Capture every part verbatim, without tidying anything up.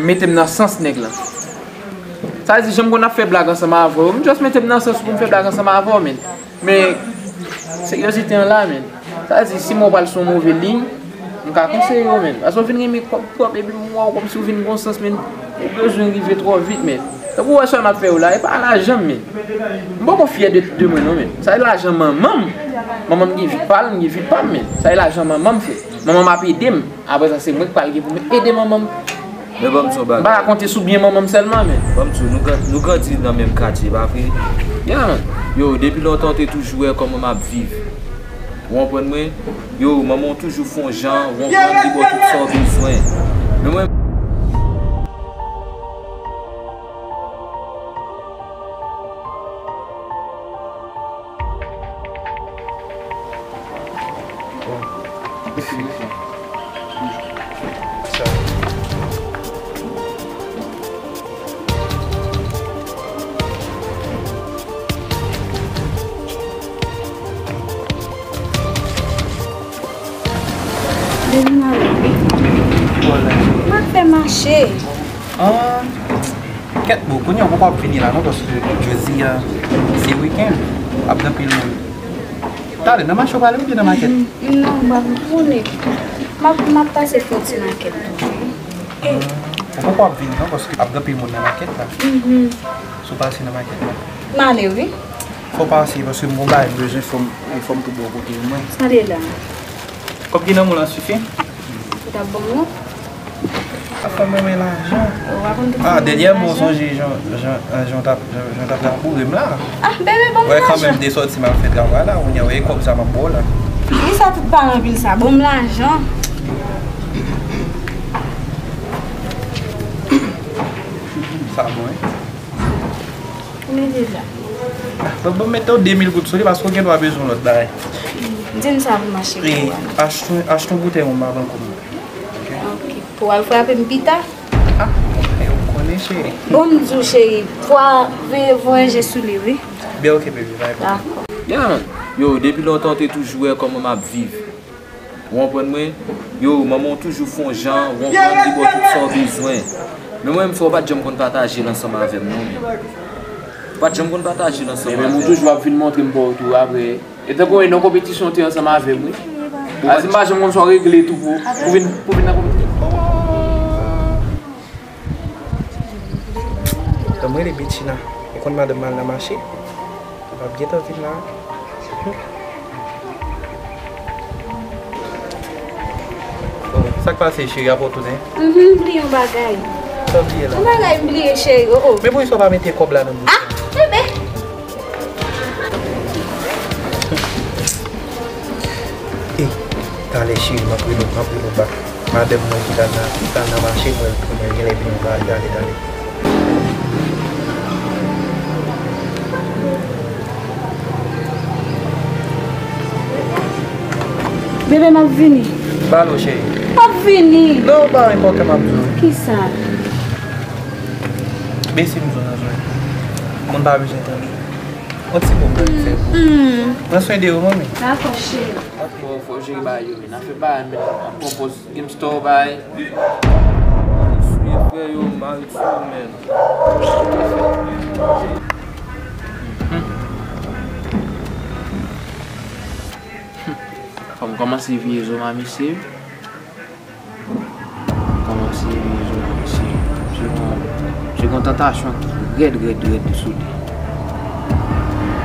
Mete m nan sans nèg lan. Sa vle di, jan m konn ap fè blag ansanm avè w, m just mete m nan sans pou m fè blag ansanm avè w, men. Men, seryozite an la, men. Sa vle di, si mwen pral sou yon move liy, m ka konseye w, men. Paske w vin renmen kòb twòp, epi m wè w kòmsi w vin gon sans, men. Ou bezwen rive twò vit, men. Tankou w wè sa m ap fè w la, e pa lajan m, men. M poko fyè de, de mwen, non, men. Sa e lajan manman m. Manman m gen vi pa l, m gen vi pa m, men. Sa e lajan manman m, frè. Manman m ap ede m. Apre sa, se mwen k pral gen pou m ede manman m. Men ban m di w yon bagay. M pa ka konte sou byen manman m sèlman, men. Ban m di w, nou gran-, nou grandi nan menm katye, pa vre? Yeah, man. Yo, depi lontan, w te toujou wè kòman m ap viv. Ou konprann mwen? Yo, manman w toujou fè w jan, ou konprann, li ba w tout sa w bezwen. Men mwen, Depi m ale, wi. M ap fè mache. Ah, kèt bro, kounye a ou poko ap vini la non, paske jodi a se wikenn, ap gen anpil moun. Talè, nan mache w prale oubyen nan makèt? Mm, non, m ap tounen. M ap, m ap pase fè yon ti makèt tou. Ou poko ap vini non, paske ap gen anpil moun nan makèt la. Mhm. Si w pase nan makèt la. M ale, wi. Fò w pase, paske m gon bagay m bezwen, fò m, fò m tou bò kote mwen. Ale la. Kòb ki nan men w la sifi? Ou t ap ban m non? Sa fè m renmen lajan. Ou pa konn tout sa. Ah, dènyèman, ou sonje jan, jan, jan w t ap, jan, jan w t ap laboure m la. Ah, bebe, ban m lajan. Wè, kanmenm, m te sòti, m al fè travay la, kounye a, wè, kòb sa m ap ba w la. Wi, sa tout pa anpil sa. Ban m lajan. Sa bon, wi. Mete la. Bon, bon, mete w de mil goud sou li, paske w gen dwa bezwen lòt bagay. Di m sa pou mache pou ou. Achte, achte yon boutèy yon maban koum. Ok. Pou w al frape m pita? Ah, ou konnen, cheri. Bon, m di w, cheri, pou w veye voye je sou li, wi. Byen, ok, baby, bye, bye. Dakò. Yeah, man. Yo, depi lontan, w te toujou wè kòman m ap viv. Ou konprann mwen? Yo, manman w toujou fè w jan, ou konprann, li ba w tout sa w bezwen. Men mwen menm, frè, w pa t janm konn pataje l ansanm avè m, non, men. Ou pa t janm konn pataje l ansanm avè m. Men ou toujou ap vin montre m pa w tou, apre. E tankou e nan konpetisyon w te ansanm avè m, wi. Ou pa di m pa janm konn sa w regle tou pou, pou vin, pou vin nan konpetisyon. Lè m rele Betchina, ou konn madanm m al nan mache, l ap gentan vin la. Bon, sa k pase, cheri, apa w tounen? Mhm, m bliye yon bagay. Sa w bliye la? Yon bagay m bliye, cheri, oh, oh. Men poukisa w pa mete kòb la nan bous ou? Ah, bebe! Ey, talè cheri, m ap rele w, m ap rele w bak. Madanm mwen ki t al nan, ki t al nan mache, mwen, mwen genlè vini, m pral, talè, talè. Bebe, m ap vini. Balo, cheri. M ap vini. Non, pa enpòtan, m ap di w. Kisa? Bese m zo nan zòrèy. Moun pa bezwen tande. Yon ti mo mwen fè pou ou. Pran swen de ou, manmi. Dakò, cheri. Fò, fò jere bagay yo, men. Afè bagay, men. Ap pran pòz Game Store, bagay. Swiv, frè yo, m al sou, men. Fò m kòmanse veye zo ma mesye. Kòmanse veye zo la, mesye. Se yon, se yon tantasyon ki rèd, rèd, rèd sou li.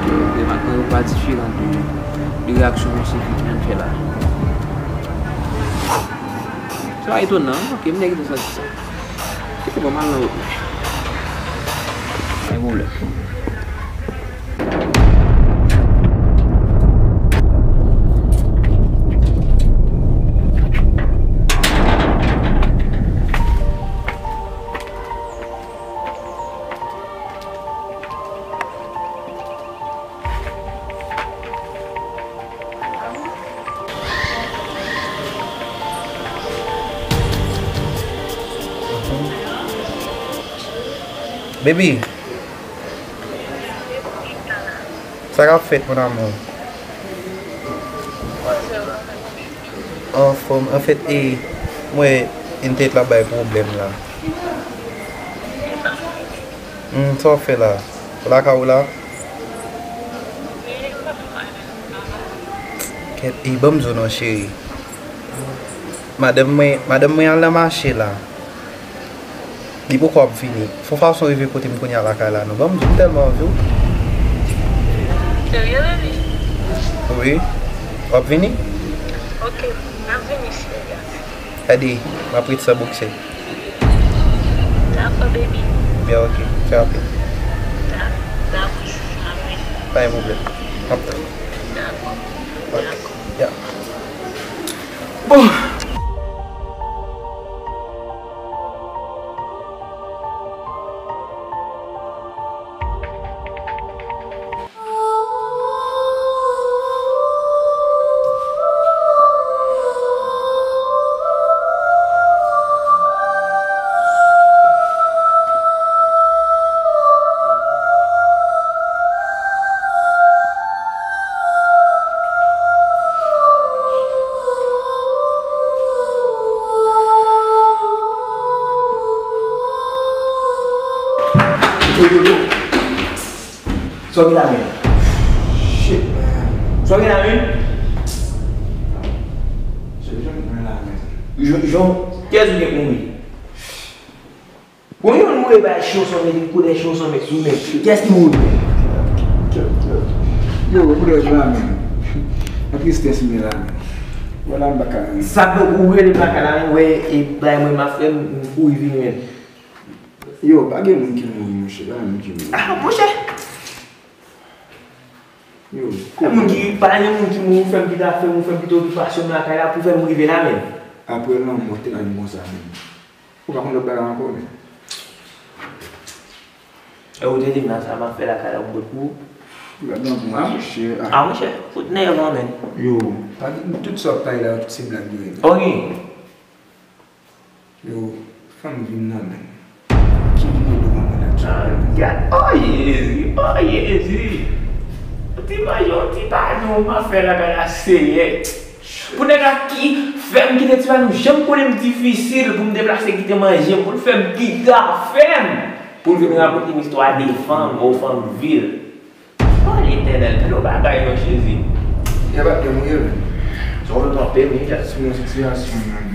Ke remake yo pa diferan de, de reyaksyon mesye ki vin fè la. Se pa etonan, ok, m te gentan santi sa. Kite bon, m al nan wout mwen. Pa gen pwoblèm. Baby. Sa k ap fèt, mon amour? Anfòm, anfèt, e, mwen, entèt la bay pwoblèm la. Hmm, sa w ap fè la? Ou lakay ou la? Kèt, e ban m di w non, cheri. Madanm mwen, madanm mwen al nan mache la. Li poko ap vini. Fò fason rive kote m kounye a lakay la non. Ban m di w, m tèlman anvi w. Serye, baby? Wi. W ap vini? Ok, m ap vini, serye. Gade, m ap ret san bokse. Dakò, baby. Byen, ok. Fè rapid. Da-, dakò, amen. Pa gen pwoblèm. M ap tann. Dakò. Ok. Dakò. Ya. Bon. Yo, yo, yo. Sa w gen nan men w? Shit, man. Sa w gen nan men w? Shit, jan m gen nan men. Jan, jan, kiyès ou gen pou mouri? Bon, yon mouri bay cho sou men, koulè cho sou men, sou men. Kiyès ki mouri? Yo, koulè cho la, men. Nan tristès m ye la, men. Vwala m pa ka. Sa k ou rele m lakay la, men, wè, e bay mwen m ap fè, m, m kouri vini, men. Yo, pa gen moun ki mouri, monchè, pa gen moun ki mouri. Ah, monchè! Yo, e moun ki, pa gen moun ki mouri, ou fè m kite afè m, ou fè m kite okipasyon m lakay la pou fè m rive la, men. Apre lanmò, te ka vin konsa, men. Ou pa konn lòt bagay ankò, men. E ou te di m la, sa m ap fè lakay la, ou bwè pou ou? Gad nan mwen, monchè. Ah, monchè, fout nèvan, men. Yo, pa gen tout sa w ap pale la, tout se blag yo ye. Ok. Yo, fè m vin nan men. Ki vin nan devan mwen la? Ah, gad. Oh, Jezi! Oh, Jezi! Ou ti manje yon ti panon, m ap fè lakay la, Seyè. Pou nèg la ki fè m kite ti panon, janm konnen m difisil pou m deplase kite manje m, pou l fè m kite afè m, pou l vin rakonte m istwa de fanm, o fanm vil. Oh, Letènèl, bèl bagay non, Jezi. E pa tèm ou ye, men. Sa w vle twonpe m, wi, gad. Se yon sitiyasyon, men.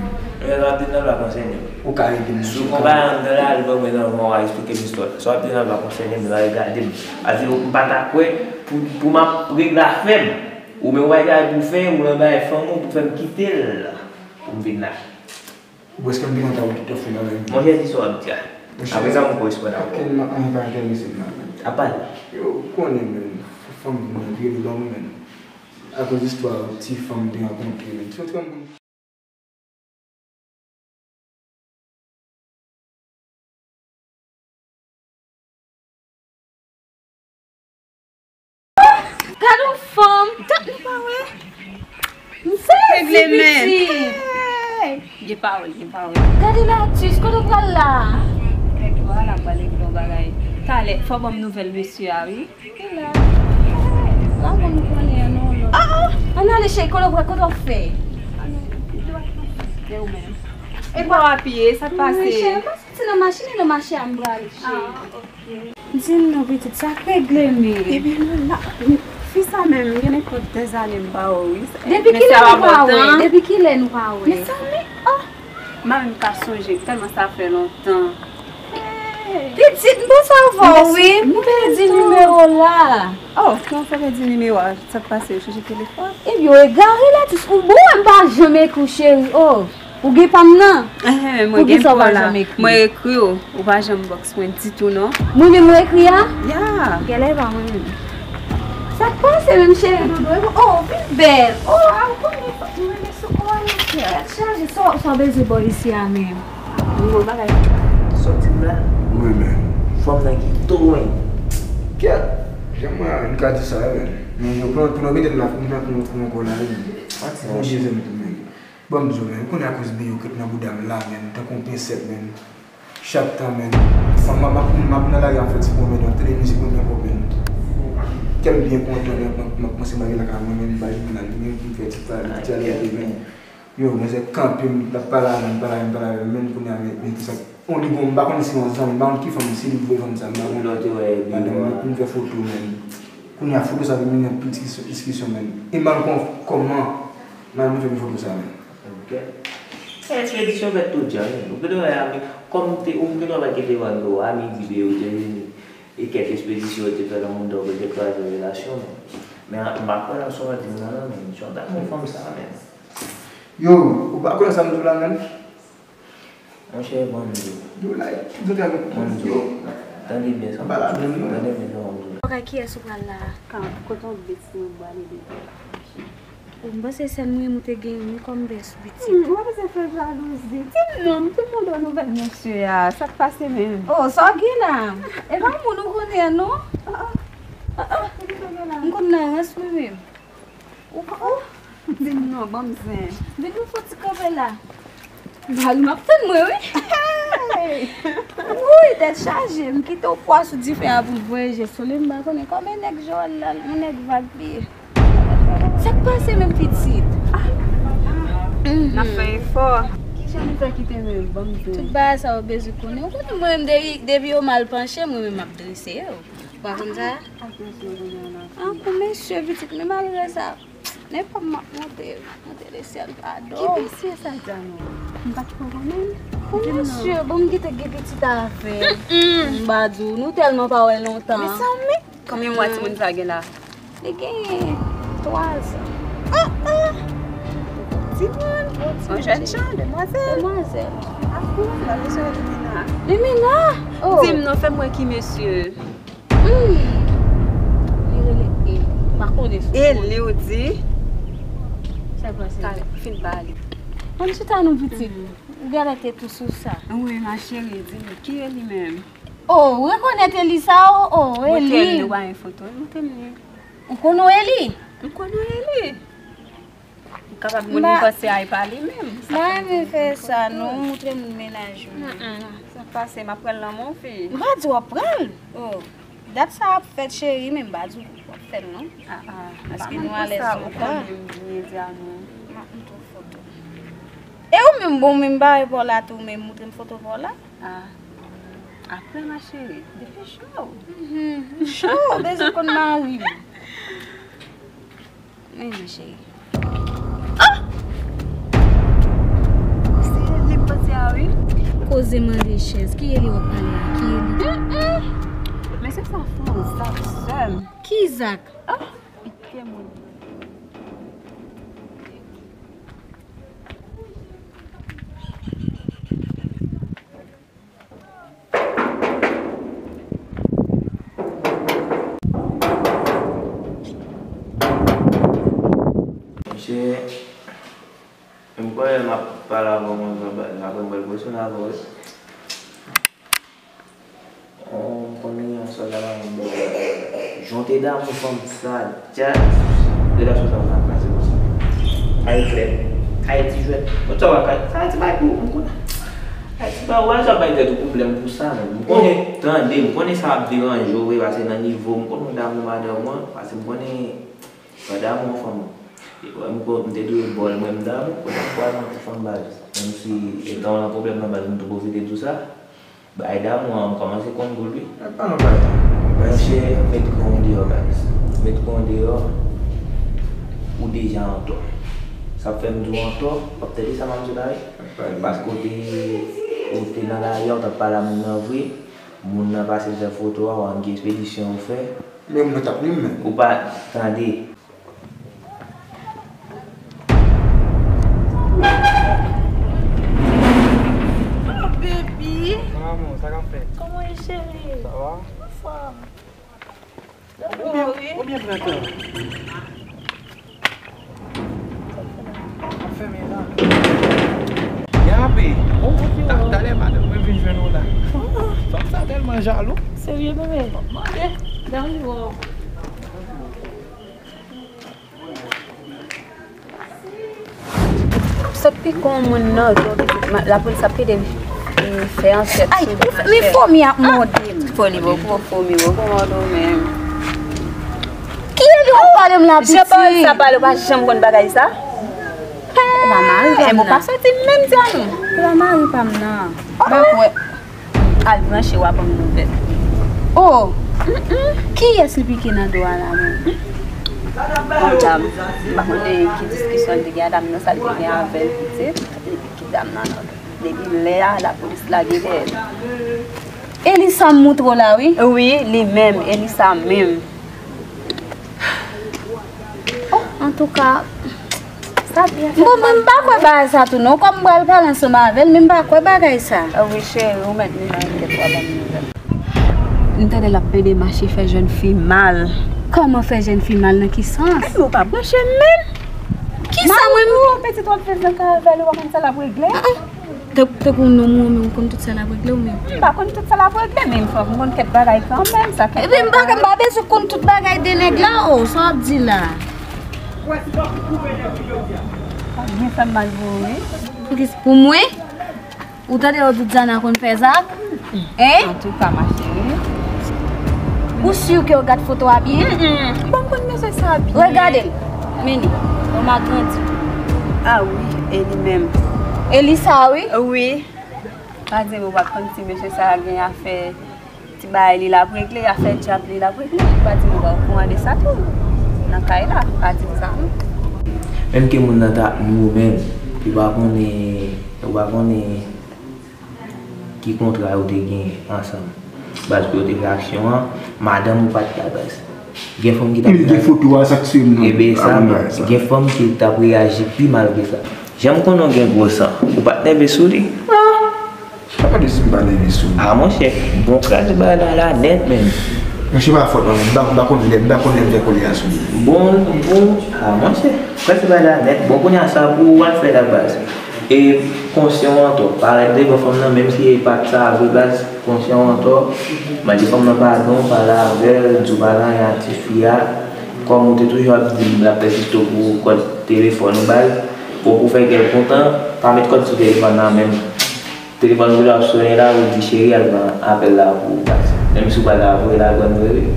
Men sa w ap di nan lwa konsène m. Ou ka ede m. Si w konn bagay anndan la, li pa mwen nan mwen, w a eksplike m istwa. Sa w ap di nan lwa konsène m, li pa regade m. Paske m pa ta kwè pou, pou m ap regle afè m. Ou menm w a gade pou fè, ou nan bagay fanm ou, pou fè m kite l, pou m vin la. Ou prèske m te kontan ou tout fè bagay. Monchè, di sa w ap di a. Monchè, apre sa, m koresponn a ou. Kenn anyen pa enterese m la, men. Apa l? Yo, ou konnen, men, fanm nan vye dlo ban mwen, men. Akoz istwa ti fanm m te rankontre, men. Ti fanm. Gad yon fanm, dat nou pa wè. M sezi pitit. Gen pawòl, gen pawòl. Gade Latis, kote w pral la? Kèk mwa la, m pral regle yon bagay. Talè, fò w ban m nouvèl mesye a, wi. Ki la? La bon, nou konnen an, non, lòt. Ah, ah! Ann ale, cheri, kote w pral, kote w ap fè? E ou menm? E pa w ap ye, sa k pase? Wi, cheri, m pa soti nan machin, e nan mache a m prale, cheri. Ah, ok. Di m non, pitit, sa k regle, men? Ebyen, nou la, fi sa menm, gen nenpòt dèzane m pa wè w, wi. Depi kilè nou pa wè? Depi kilè nou pa wè? Mezanmi, oh! M pa menm ka sonje, tèlman sa fè lontan. Pitit, m panse avè w, wi. M pèdi nimewo w la. Oh, kòman w fè pèdi nimewo a? Sa k pase, ou chanje telefòn? Ebyen, w egare Latis. Ou bon, m pa janm ekri w, cheri. Oh, ou gen pa m nan? Enhen, mwen gen pa w la. Mwen ekri w. Ou pa janm box mwen ditou, non. Mwen menm ou ekri a? Ya. Genlè e pa mwen menm. Sa k pase menm, cheri doudou? Oh, ou vin bèl. Oh, a, ou konnen fòk mwen renmen sou kò a, monchè. Tèt chaje, sa, sa w bezwen bò isi a menm? Nouvo bagay. Sòti m la. Mwen menm. Fanm nan ki tou wen. Kèt. Jan mwen, m ka di sa, wi, men. Men yo pran, pran mete m la, m pran pou, pou ankò la, wi. Pati, monchè. Dezèm tou, men. Bon, m di w, men, ou konnen akoz men yo k nan bouda m la, men, tankou yon pensèt, men. Chak tan, men, m ap, m ap, m ap nan lari, m ap fè ti pwomèn, m ap tande mizik mwen ankò, men. Kè m byen kontan, men, m ap, m ap panse m rive lakay mwen, men, m bay jounal, men, pou m fè ti pa, ti alète, men. Yo, manzè kanpe, m t ap pale avè m, pale avè m, pale avè m, men, kounye a, men, men, ki sa k Yon nèg, m pa konn si yon zanmi, m pa konn ki fanm, si li voye fanm sa, m pa konn. Lè w te wè, madanm mwen, pou m fè foto, men. Kounye a, foto sa vin mennen plis diskisyon, diskisyon, men. E m pa konn kòman madanm mwen fè vin foto sa, men. Ok. E ekspedisyon fèt tout jan, wi. Ou genlè wè, ami, kòm te, ou genlè wè ki te vann yo, ami di yo te vin, e kèk ekspedisyon yo te fè nan moun dòk yo te kraze relasyon, men. Men m pa kwè nan sa w di m nan, non, men. Jan w t ap yon fanm sa, men. Yo, ou pa kwè nan sa m di w la, men? Monchè, ban m di w. Yo, la, yo te avèk ban m di w. Tande byen sa m ap di w. Tande byen sa m ap di w. Ok, kiyès ou pral la a? Kan, kote yon bèt si mwen pral ede. O, m panse sèl mwen ou te genyen wi kòm bèt pitit. Hmm, ou pa bezwen fè jalouzi. Di m non, m te mande w nouvèl mesye a. Sa k pase menm? O, sa w gen la? E pa moun ou konnen an non? Ah, ah. Ah, ah. M konn nan rans mwen menm. Ou pa, oh, di m non, ban m zen. Vin nou fè ti kanpe la. Mari m ap tann mwen, wi. Hey! Wouy, tèt chaje. M kite w pwa sou dife a pou l voye je sou li. M pa konnen kòman nèg Joel la, yon nèg vag li ye. Sa k pase menm pitit? Ah, ah. Mhm. N ap fè efò. Kijan nou fè kite menm? Ban m zen. Tout bagay sa yo bezwen konnen. Ou konnen mwen menm depi, depi yo mal panche, mwen menm m ap drese yo. Ou pa konn sa? Ak mesye yo kounye a nan. Ah, pou mesye pitit, men malgre sa, nenpòt m ap monte, monte lesyèl padon. Ki mesye sa, Djanou? M pa t ko konnen l. Pou mesye, bon, m kite gen pitit avè l. Mm-mm. M pa di w, nou tèlman pa wè lontan. Mezanmi, konbyen mwa timoun sa gen la? Li gen twa zan. Ah, ah! Timoun, yon jèn jan, demwazèl. Demwazèl. Akouz la, mesye Limena. Limena? Oh. Di m non, fè m wè ki mesye. Hmm. Li rele Eli. M pa konnen si w konnen. Eli, ou di? Sa k pase? Talè, fin pale. Ann chita non pitit. Ou genlè te tou sou sa. Wi, ma chérie, di m, ki Eli menm? Oh, ou rekonèt Eli sa, oh, oh, Eli. Montre m li, ou pa gen foto, montre m li. Ou konnen Eli? M konnen Eli. Ou kapab moun li panse a e pa li menm. M pa renmen fè sa, non, montre moun mennaj ou. Mm-mm. Sa pase, m ap pran l nan men w fi. M pa di w ap pran l. Oh, dat sa ap fèt, cheri, men m pa di w w ap fè l, non. Ah, ah. Paske nou alèz lontan. M ap montre w foto. E ou menm, bon, menm ba e pa w la tou, men montre m foto pa w la. Ah. Apre ma chérie, depi cho. Mhm. Cho, bezwen konn mari m. Men, men, cheri. Ah! Se li m panse a, wi. Koze mande chèz. Ki Eli w ap pale a? Ki Eli? Mm-mm. Men se sa fè yon zak sè m. Ki zak? Ah! Pike moun. Mesye, m kwè m ap pale avè w konsa, apre m pral presyone avè w wi. Oh, m konnen yon sòlda la, jan w te damou fanm sa, djaz. Relasyon sa w pa pase konsa. Ayiti klè. Ayiti jwèt. Bon, sa w pa ka, Ayiti bay pou ou, m konnen. Ayiti bay, wè, sa bay tèt ou pwoblèm pou sa, men. M konnen, tande, m konnen sa ap deranje w, wi, paske nan nivo, m konnen w damou madanm mwen, paske m konnen, w damou fanm. E, wè, m ko-, m te dwe bòl, mwen, m damou, konnen w damou pou fanm baz. Menm si, etan w nan pwoblèm nan baz, m tou pwofite di w sa. Bay damou an, m kòmanse konn goul wi. Mwen pa nan bay damou. Monchè, met kò w deyò, guys. Met kò w deyò. Ou deja antò. Sa k fè m di w antò, w ap tande sa m ap di w la wi. Paske w te, ou te nan lari a, w t ap pale a moun nan vre. Moun nan pase l fè foto a, w ap gen ekspedisyon ou fè. Men moun nan t ap li menm. Ou pa tande. Oh, baby. Mon amour, sa k ap fèt? Kòman w ye, cheri? Sa va? Anfòm. Ou byen, ou byen pran tan. Fèmen la. Yape. Ta-, talè madanm mwen vin jwenn ou la. Fanm sa tèlman jalou. Serye, bebe? Mande. Dam li wè w. Sot pike yon moun nan, lapolis ap pede, eh, fè ankèt sou li. Ay, men fomi ap mòde m. Fomi, bòkò, fomi, bòkò mòde w menm. Ki Eli w ap pale m la, pitit? Jan pawòl sa pale, w pa janm konn bagay sa. E pa mari pa m nan. E pa soti menm, di a nou. E pa mari pa m nan. M pa kwè. Al branche, w a ban m nouvèl. Oh! Kiyès li pike nan do a la menm? Yon dam. M pa konn de ki diskisyon li te gen a dam nan, sa li te gen avè l pitit. Li pike dam nan nan. Depi lè a, lapolis lage dèyè l. Elisa m moutre w la, wi. Wi, li menm, Elisa menm. Oh, antouka, sa byen fèt. Bon, mwen m pa kwè bagay sa tou non. Kòm m pral pale ansanm avè l, men m pa kwè bagay sa. Ah wi, cheri, ou mèt li nan tèt w a ban m nouvèl. M tande l ap pede mache fè jèn fi mal. Kòman fè jèn fi mal, nan ki sans? Ay, men ou pa branche m menm. Kisa mwen? Ou pitit w ap viv nan kay avè l, ou pa konn sa l ap regle? Tank, tankou nonm ou, men ou konn tout sa l ap regle ou menm? M pa konn tout sa l ap regle, men m fòk m konn kèk bagay kanmenm, sa kèk bagay. Epi m pa, m pa bezwen konn tout bagay de nèg la, oh, sa w ap di la? Sa byen fè m mal pou ou, wi. Poukisa pou mwen? Ou tande yo di Diana konn fè zak? Hein? Antouka, ma chérie. Ou si ke w gad foto a byen? Mm, mm. Bon, m konn mesye sa byen. Regade l. Men li. Yon magrandi. Ah wi, e li menm. E li sa, wi? Wi. Pa di m ou pa konn ti mesye sa gen afè ti bagay li l ap regle, afè djab li l ap regle. Pa di m ou pa okouran de sa tou. Nan kay la, pa di m sa non. Menm ke moun nan ta nou menm, ou pa konnen, ou pa konnen ki kontra yo te gen ansanm. Baz pou yo te fè aksyon an, madanm ou pa t la baz. Gen fanm ki t ap reyaji. Gen foto a, sa k swiv nou. Ebe sa, gen fanm ki t ap reyaji pi mal ke sa. Jan m konnen w gen gwo san, ou pa t nève sou li? Ah! Pa mande si m pa nève sou li. Ah, monchè, bon kras bagay la la nèt menm. Monchè, pa fòt mwen menm, m pa, m pa konn lè, m pa konn lè m fè kolè a sou li. Bon, bon, ah, monchè, kras bagay la nèt. Bon, kounye a sa pou w al fè la baz. E konsyan w antò. Parèt devan fanm nan, menm si e pa t sa vre baz, konsyan w antò. Mande fanm nan padon, pale avè l, di w pa gen anyen ak tifi a. Kòm ou te toujou ap di l, l ap pèsiste w pou kòd telefòn ou baz. Bon, pou fè kè l kontan, pa met kòd sou telefòn nan menm. Telefòn ou la ap sonnen la, ou di cheri al pran apèl la pou ou baz. Menm si w pa ta vre la, grann vre wi.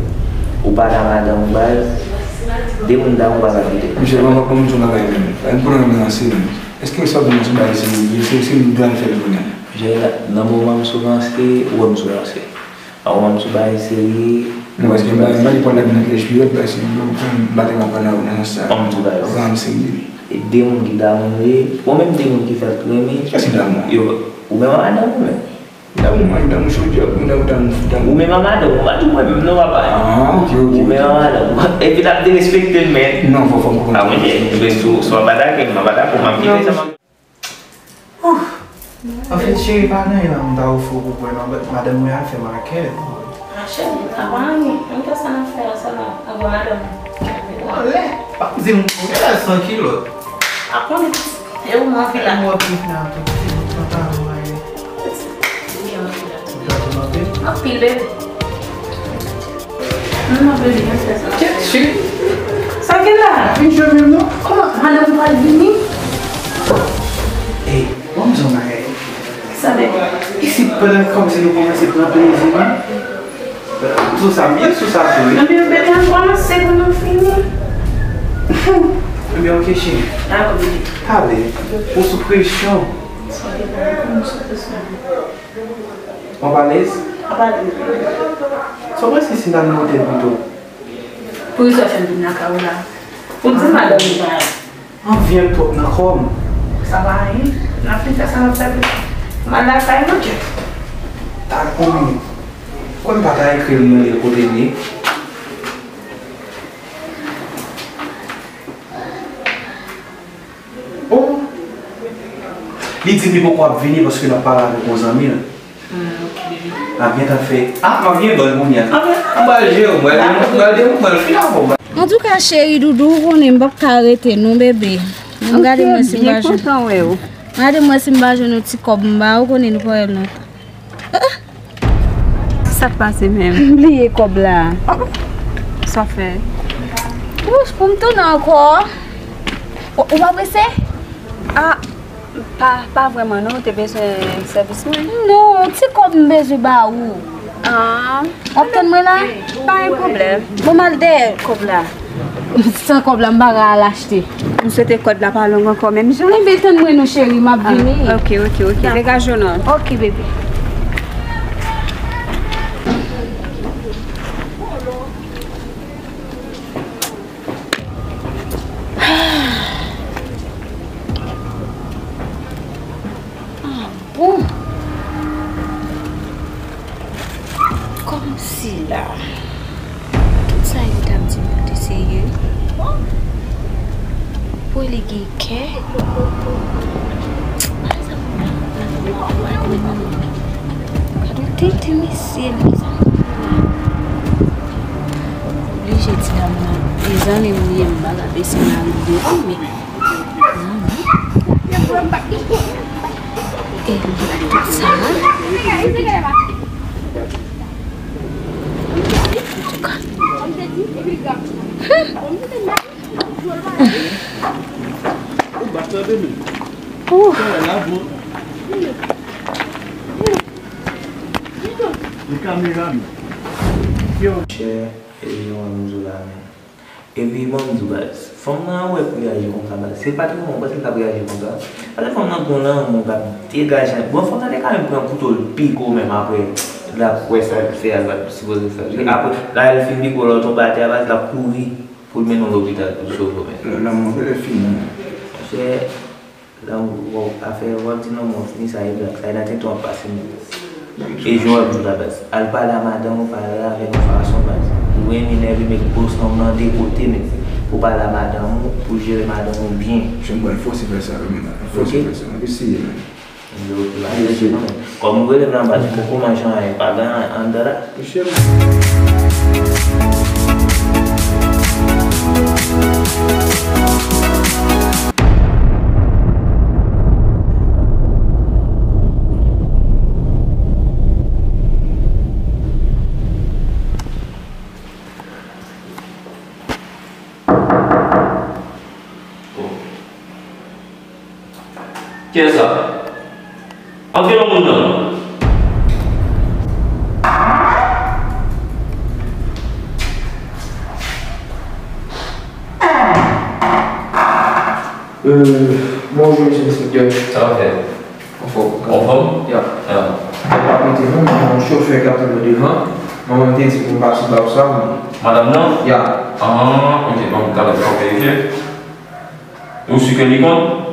Ou pale a madanm ou baz. De moun ta ou pa ka kite. Monchè, ban m, ban m di w bagay menm. Fè m pran nan seri. Èske sa w di m sou bagay seri? Se, se m dwe al fè l kounye a. Jay la, nan moman m sou ranse, ou wè m sou ranse. Nan moman m sou bagay seri. Non, paske m pa, m pa gen pwoblèm nan H P yo, paske m, m pa te konprann nan, nan sa. Ban m di w bagay. Ou pran m seri. E de moun ki ta moun ye, ou menm de moun ki fè l renmen. Kiyès ki ta moun? Yo, ou menm a madanm ou menm. Damou mwen, damou chodiè, damou, damou, damou. Ou menm a madanm, ou pa di mwen menm non, papa. Ah, ok, ok. Ou menm a madanm. Epi l ap derespekte l, men. Non, fò, fò m konprann. Ah, mwen, mwen, si w, si w ap atake m, m ap atake w, m ap kite sa, m ap. Ouf. Anfèt, cheri, pa gen anyen m ta ofri w pou bwè non, but madanm mwen al fè makèt. Ah, cheri, apa anyen? Ann fè sa n ap fè a sèlman, anba madanm. Anlè, pa di m, ou genlè san kilòt. Apa anyen? E ou m anvi la. Ou anvi la, tout ti bout pantalon a ye. Ou anvi la. Ou gade m anpil? Anpil, bebe. Non, non, bebe, ann fè sa. Kèt, cheri. Sa gen la? Vin jwe menm non. Kòman? Madanm ou pral vini? Ey, ban m di w yon bagay. Sa de. Isit pandan kòmsi nou kòmanse pran plezi nou. Sou sa, m byen sou sa tou wi. Ebyen, bebe, ann kòmanse pou nou fini. Ebyen, ok, cheri. Dakò, bebe. Pale. Ou sou presyon. Sa de, m sou presyon. W ap alèz? M ap alèz. Sa w panse si n al nan otèl pito? Poukisa w fè m vin lakay ou la? Ou di madanm ou pa. Anvi an twòp nan kò m. Sa pa anyen. N ap fin fè sa n ap fè pito. M al lakay mwen. Tann yon minit. Kwè m pa ta ekri l nan lè kote l ye. Oh! Li di li poko ap vini paske l ap pale avèk yon zanmi l. Ah, ok. L ap gentan fè. Ah, m ap gen dòl kounye a. Ah, m pral jere w, m pral, m pral, m pral fin avè w. Antouka, cheri doudou, ou konnen m p ap ka rete non, bebe. M gade mwen si m pa jwenn. Gade mwen si m pa jwenn yon ti kòb m ba ou, konnen nou pa wè l lontan. Sa k pase menm? M bliye kòb la. Sa w fè? Wouch, pou m tounen ankò. Ou, ou pa prese? Ah, pa, pa vrèman non, ou te bezwen sèvis mwen? Non, ti kòb m bezwen ba ou. Ah. W ap tann mwen la? Pa gen pwoblèm. Bon, m al dèyè kòb la. San kòb la, m pa ka al achte. M swete kòd la pa long ankò menm jan. Enben, tann mwen non, cheri, m ap vini. Ah, ok, ok, ok. Degaje w non. Ok, bebe. La. Tout sa yo t ap di m yo te serye. Pou li gen kè. Gade tete misye, mezanmi. Oblije di dam nan, mezanmi, m ye, m pa ka bese mari m devan, men. E li tout sa. Antouka. Ou bat tande men. Ou wè la bon. Li kamera men. Yo. Chè, e jan w wè m di w la men. Epi bon, m di w baz, fanm nan wè pou reyaji konsa baz. Se pa te konsa, ou panse l t ap reyaji konsa? Paske fanm nan gon lanmou k ap degaje. Bon, fanm nan te ka menm pran kouto l pike w menm apre l ap wè sa l fè a, l pa t sipoze fè l. Apre, la l fin pike w, lè w tonbe atè a baz, l ap kouri pou l mennen w lopital pou l sove w menm. Lanmou bèl fini. Monchè, Lanmou, afè w ap di lanmou an fini, sa e blak, sa e la tenten w ap pase menm. E jan w ap di w la baz. Al pale a madanm ou, pale avè l yon fason baz. Ou renmen nève met gwo san w nan de kote menm. Pou pale a madanm ou, pou jere madanm ou byen. Jan m pral fòse fè sa wi menm. Fòse fè sa. M ap eseye menm. Yo, la, se non. Kòm ou rele m nan baz, m poko manje anyen, pa gen anyen anndan la. Mesye, kiyès sa? Antre non moun nan. Euh, bonjou, mesye enspektè. Sa va fè? Anfòm? Anfòm? Ya. Ya. Mwen pa mete non, mwen yon chofè k ap tann mwen devan. Manman m te di pou m pase ba w sa, men. Madanm nan? Ya. Ah, ok, bon, talè, m ap verifye. Ou si ke li konn?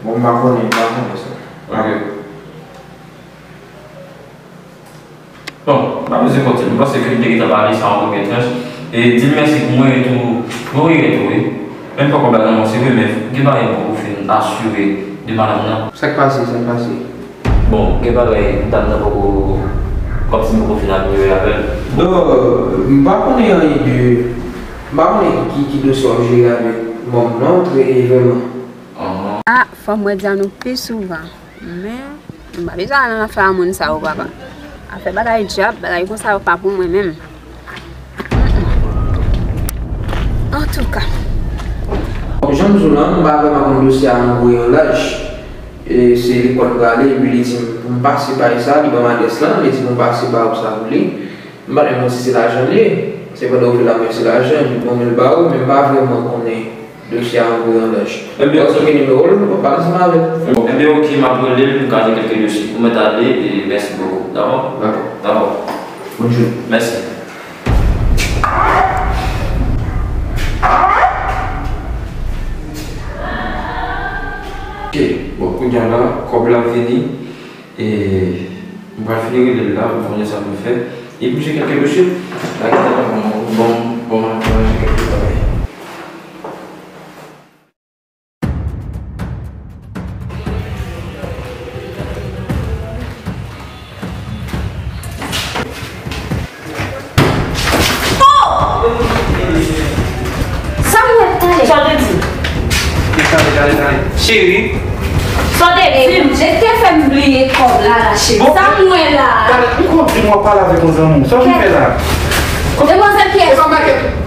Bon, m pa konnen, m pa konnen sa. Ok. Bon, m pa bezwen konte l. M panse ke m te gentan ba li sa an premye tranch. E di l mèsi pou mwen tou. Bon, wi, wi, wi. Men m poko ba l nan men w, se vre, men gen bagay m poko fin asire de madanm nan. Sa k pase? Sa k pase? Bon, gen bagay dam nan poko, kòmsi m poko fin amelyore avè l. Non, m pa konnen anyen de, m pa konnen ki, ki dosye w ap jere avèk manm nan, trè, e vrèman. Ah, fò mwen di a nou pi souvan. Men, m pa bezwen al nan afè a moun sa yo, papa. Afè bagay djab, bagay konsa yo pa pou mwen menm. Mm-mm. Antouka. Bon, jan m di w lan, m pa vrèman konn dosye a nan voye an laj. E se lekòl prale, epi li di m pou m pase bay sa, li ban m adrès lan, li di pou m pase ba w sa pou li. M pa t menm konn si se lajan l ye. Se pandan w vle l ap mèt se lajan, epi bon, men l ba w, men m pa vrèman konnen dosye a anvoye an laj. Ebyen, lè w gen nimewo l, w ap pale ansanm avè l. Ebyen, ok, m ap rele l, m ka gen kèlke dosye. Ou mèt ale, e mèsi bokou. Dakò? Dakò. Dakò. Bonjou. Mèsi. Ok, bon, kounye a la, kòb la vini. E m pral fini rele l la, m konnen sa pou l fè. Epi m jwenn kèlke dosye. La, gen tan, bon, bon, bon, mwen jwenn kèlke bagay. Sa m wè talè? Sa w te di? Talè, talè, talè. Cheri. Sa w te di? Di m, je te fè m bliye kòb la, la, cheri. Bon, sa m wè la. Talè, m konn di m w ap pale avèk yon zanmi w. Sa w vin fè la? Demwazèl kiyès? E pa makèt.